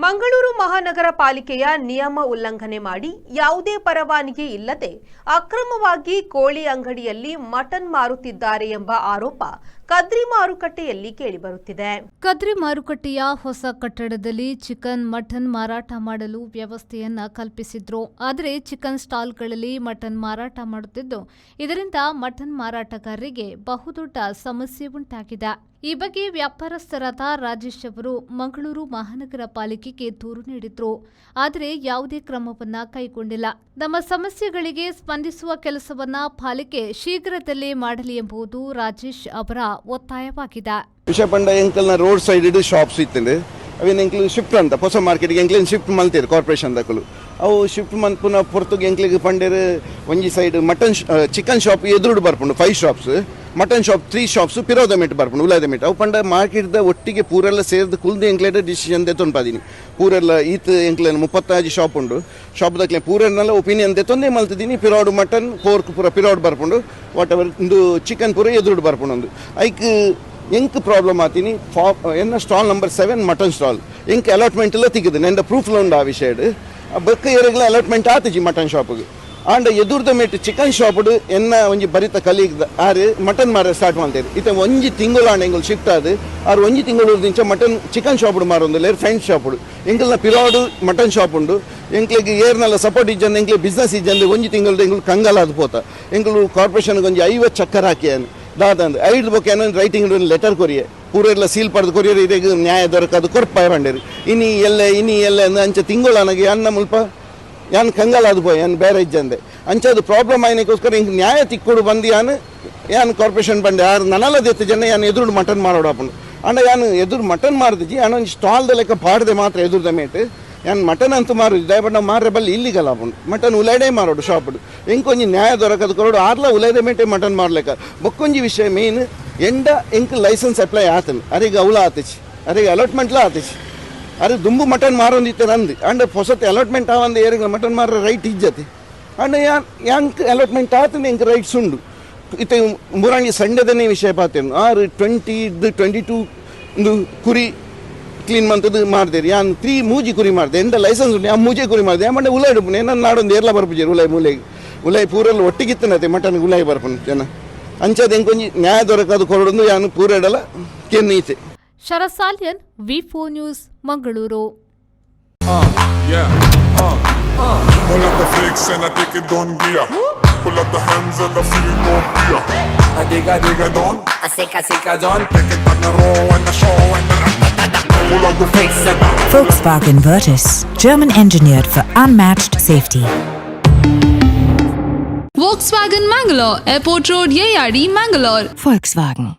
ಮಂಗಳೂರು ಮಹಾನಗರ ಪಾಲಿಕೆಯ ನಿಯಮ ಉಲ್ಲಂಘನೆ ಮಾಡಿ ಯಾವುದೇ ಪರವಾನಗಿ ಇಲ್ಲದೆ ಅಕ್ರಮವಾಗಿ ಕೋಳಿ ಅಂಗಡಿಯಲ್ಲಿ ಮಟನ್ ಮಾರುತ್ತಿದ್ದಾರೆ ಎಂಬ ಆರೋಪ ಕದ್ರಿ ಮಾರುಕಟ್ಟೆಯಲ್ಲಿ ಕೇಳಿಬರುತ್ತಿದೆ. ಕದ್ರಿ ಮಾರುಕಟ್ಟೆಯ ಹೊಸ ಕಟ್ಟಡದಲ್ಲಿ ಚಿಕನ್, ಮಟನ್ ಮಾರಾಟ ಮಾಡಲು ವ್ಯವಸ್ಥೆಯನ್ನ ಕಲ್ಪಿಸಿದ್ರು. ಆದರೆ ಚಿಕನ್ ಸ್ಟಾಲ್ಗಳಲ್ಲಿ ಮಟನ್ ಮಾರಾಟ ಮಾಡುತ್ತಿದ್ದು, ಇದರಿಂದ ಮಟನ್ ಮಾರಾಟಗಾರರಿಗೆ ಬಹುದೊಡ್ಡ ಸಮಸ್ಯೆ ಉಂಟಾಗಿದೆ. ಈ ಬಗ್ಗೆ ವ್ಯಾಪಾರಸ್ಥರಾದ ರಾಜೇಶ್ ಅವರು ಮಂಗಳೂರು ಮಹಾನಗರ ಪಾಲಿಕೆಗೆ ದೂರು ನೀಡಿದ್ರು. ಆದರೆ ಯಾವುದೇ ಕ್ರಮವನ್ನ ಕೈಗೊಂಡಿಲ್ಲ. ನಮ್ಮ ಸಮಸ್ಯೆಗಳಿಗೆ ಸ್ಪಂದಿಸುವ ಕೆಲಸವನ್ನ ಪಾಲಿಕೆ ಶೀಘ್ರದಲ್ಲೇ ಮಾಡಲಿ ಎಂಬುದು ರಾಜೇಶ್ ಅವರ ಒತ್ತಾಯವಾಗಿದೆ. ವಿಷಯ ಪಂಡ, ಎಂಕಲ್ನ ರೋಡ್ ಸೈಡ್ ಶಾಪ್ಸ್ ಇತ್ತಂಡು. ಅವೇನು ಎಂಕ್ಲು ಶಿಫ್ಟ್ ಅಂತ ಹೊಸ ಮಾರ್ಕೆಟ್ಗೆ ಎಂಕ್ಲೇನು ಶಿಫ್ಟ್ ಮಲ್ತೇರು ಕಾರ್ಪೊರೇಷನ್ ದಕುಲು. ಅವು ಶಿಫ್ಟ್ ಮನ್ಪುನ ಪೊರ್ತುಗೆ ಎಂಕ್ಲಿಗೆ ಪಂಡೇರು, ಒಂಜಿ ಸೈಡ್ ಮಟನ್ ಚಿಕನ್ ಶಾಪ್ ಎದುರುಡು ಬರ್ಪುಂಡು five shops, mutton shop three shops ಪಿರೋದ ಮೆಟ್ ಬರ್ಪುಂಡು, ಉಲಾದ ಮೆಟ್. ಅವು ಪಂಡ ಮಾರ್ಕೆಟ್ದ ಒಟ್ಟಿಗೆ ಪೂರೆಲ್ಲ ಸೇರ್ದು ಕುಲ್ದು ಎಂಕ್ಲೇಟ್ ಡಿಸಿಷನ್ ದೆತ್ತೊಂದು ಪೂರೆಲ್ಲ. ಈತ್ ಎಂಕ್ಲೇನು 35 ಶಾಪ್ ಉಂಡು. ಶಾಪ್ ದಕ್ಲೆ ಪೂರೆಲ್ಲ ಒಪಿನಿಯನ್ ದೆತ್ತೊಂದೇ ಮಲ್ತಿದ್ದೀನಿ. ಪಿರೋಡು ಮಟನ್, ಪೋರ್ಕ್ ಪೂರ ಪಿರೋಡ್ ಬರ್ಪುಂಡು, what ever ಇಂದು ಚಿಕನ್ ಪೂರ ಎದುರುಡು ಬರ್ಪುಂಡು. ಒಂದು ಐಕ್ ಎಂಕ್ ಪ್ರಾಬ್ಲಮ್ ಆತೀನಿ ಫಾ ಎನ್ನ ಸ್ಟಾಲ್ ನಂಬರ್ 7 ಮಟನ್ ಸ್ಟಾಲ್ ಎಂಕ್ ಅಲಾಟ್ಮೆಂಟ್ ಎಲ್ಲ ತಿಕ್ಕದು. ನೆಂಡ ಪ್ರೂಫ್ ಉಂಡು ಆ ವಿಷಯಡ್. ಬೊಕ್ಕ ಏರೆಗ್ಲ ಅಲಾಟ್ಮೆಂಟ್ ಆತಿಜಿ ಮಟನ್ ಶಾಪ್ಗೆ. ಆಂಡ ಎದುರ್ದ ಮೇಟ್ ಚಿಕನ್ ಶಾಪ್ಡ್ ಎನ್ನ ಒಂಜಿ ಬರಿತ ಕಲೀಗ್ ಆರು ಮಟನ್ ಮಾರ ಸ್ಟಾರ್ಟ್ ಮಾಡ್ತೇವೆ. ಇತ್ತೆ ಒಂಜಿ ತಿಂಗಳು ಆಂಡ ಎಂಗುಲು ಶಿಫ್ಟ್ ಆದ್ ಆರು ಒಂಜಿ ತಿಂಗಳು ದಿಂಚ ಮಟನ್ ಚಿಕನ್ ಶಾಪ್ಡ್ ಮಾರೊಂದುಲ್ಲೆರ್ ಫ್ರೆಂಡ್ ಶಾಪ್ಡ್. ಎಂಕಲ್ನ ಪಿರಾಡು ಮಟನ್ ಶಾಪ್ ಉಂಡು. ಎಂಕ್ಲೆಗ್ ಏರ್ನಲ್ಲ ಸಪೋರ್ಟ್ ಇಜ್ಜಂದೆ, ಎಂಕ್ಲೆ ಬಿಸ್ನೆಸ್ ಇಜ್ಜಂದೆ ಒಂಜಿ ತಿಂಗಳು ಎಂಗುಲು ಕಂಗಾಲಾದ್ ಪೋತ. ಎಂಕುಲು ಕಾರ್ಪೊರೇಷನ್ ಒಂಜಿ 50 ಚಕ್ಕರ್ ಹಾಕಿಯಾನು ದಾದಂದು ಐದು ಬೊಕ್ಕ ಏನೋ ರೈಟಿಂಗ್ ಲೆಟರ್ ಕೊರಿಯೆ. ಪೂರೆಲ್ಲ ಸೀಲ್ ಪಡೆದು ಕೊರಿಯರ್. ಇರೆಗ್ ನ್ಯಾಯ ದೊರಕದು ಕೊರ್ಪಾಯ ಪಂಡೇರು. ಇನಿ ಎಲ್ಲೆ, ಇನಿ ಎಲ್ಲೆ ಅಂದ್ ಅಂಚ ತಿಂಗಳು ಅನ್ನ ಮುಲ್ಪ ಯಾನ್ ಕಂಗಾಲಾದ್ ಪೋಯ್ ಯಾನ್ ಬೇರೆ ಇಜ್ಜಂದೆ. ಅಂಚ ಅದು ಪ್ರಾಬ್ಲಮ್ ಆಯ್ನಕ್ಕೋಸ್ಕರ ಹಿಂಗೆ ನ್ಯಾಯ ತಿಕ್ಕೊಡು ಬಂದು ಯಾನ್ ಯಾನ್ ಕಾರ್ಪೊರೇಷನ್ ಬಂಡೆ. ಯಾರು ನನಲ ದೆತ್ತು ಜನ ಯಾನ್ ಎದುರು ಮಟನ್ ಮಾರೋಡು ಆಪುಂಡು. ಅಂಡ ಯಾನ್ ಎದುರು ಮಟನ್ ಮಾರ್ದಿಜಿ. ಯಾನ್ ಒಂಜಿ ಸ್ಟಾಲ್ದ ಲೆಕ್ಕ ಪಾಡ್ದೆ ಮಾತ್ರ ಎದುರುದ ಮೇಟ್. ಯಾನ್ ಮಟನ್ ಅಂತೂ ಮಾರುಜಿ. ದಯಪಂಡ ಮಾರ್ರೆ ಬಲ್ಲಿ, ಇಲ್ಲಿಗಲ್ ಆಪುಂಡು. ಮಟನ್ ಉಲೈಡೆ ಮಾರೋಡು ಶಾಪ್ಡು. ಎಂಕೊಂಜಿ ನ್ಯಾಯ ದೊರಕದು ಕೊರಡು. ಆರ್ಲ ಉಲೈದೆ ಮೇಟೆ ಮಟನ್ ಮಾರ್ಲೆಕ್ಕ. ಬೊಕ್ಕೊಂಜಿ ವಿಷಯ ಮೇನ್, ಎಂಡ ಎಂಕ್ ಲೈಸೆನ್ಸ್ ಅಪ್ಲೈ ಆತನು. ಅರೆಗೆ ಅವಲ ಆತಿಚಿ, ಅರೆಗೆ ಅಲಾಟ್ಮೆಂಟ್ಲ ಆತಿಚಿ. ಅರೆ ದುಂಬು ಮಟನ್ ಮಾರೊಂದಿತ್ತೆ ನಂದು. ಅಂಡ ಹೊಸತ್ ಅಲಾಟ್ಮೆಂಟ್ ಆವಂದು ಏರಿಗ ಮಟನ್ ಮಾರ ರೈಟ್ ಇಜ್ಜತಿ. ಅಂಡ ಯಾನ್ ಯಾಂಕ್ ಅಲಾಟ್ಮೆಂಟ್ ಆತನ, ಎಂಕ್ ರೈಟ್ಸ್ ಉಂಡು. ಇತ್ತೆ ಮುರಾಣಿ ಸಂಡೆದನೇ ವಿಷಯ ಪಾತೇನು. ಆರು 20, 22 ಒಂದು ಕುರಿ ಕ್ಲೀನ್ ಮಂತದ್ದು ಮಾಡ್ದೇರಿ. ಯಾನ್ ತ್ರೀ ಮೂಜಿ ಕುರಿ ಮಾಡಿದೆ. ಎಂದ ಲೈಸೆನ್ಸ್ ಉಂಟು. ಆ ಮೂಜೆ ಕುರಿ ಮಾಡಿದೆ. ಮಂಡೆ ಉಲಾಯ್ ಉಪ್ಪುನೆ ನನ್ನ ನಾಡೊಂದು ಏರ್ಲ ಬರ್ಪುಜೆರ್. ಉಲಾಯ್ ಮೂಲೆ ಉಲಾಯ್ ಪೂರೆಲ್ಲ ಒಟ್ಟಿಗಿತ್ತನತೆ ಮಟನ್ ಉಲಾಯ್ ಬರ್ಪುನು ಜನ. ಅಂಚದ ಎಂಕೊಂಜಿ ನ್ಯಾಯ ದೊರಕದು ಕೊರಡೊಂದು ಯಾನು ಪೂರೆಡಲ ಕೆನ್ನೀತೆ. ಶರತ್ ಸಾಲ್ಯನ್, ವಿ4 news, Mangaluru. Yeah. Pull up the flicks and I take it down gear. Pull up the hands and I feel no fear. I dig a Dig a down, a sick a done. Take it on the row and the show and the Pull up the flicks and Volkswagen Virtus, German engineered for unmatched safety. Volkswagen Mangalore, Airport Road, Yeyadi, Mangalore. Volkswagen.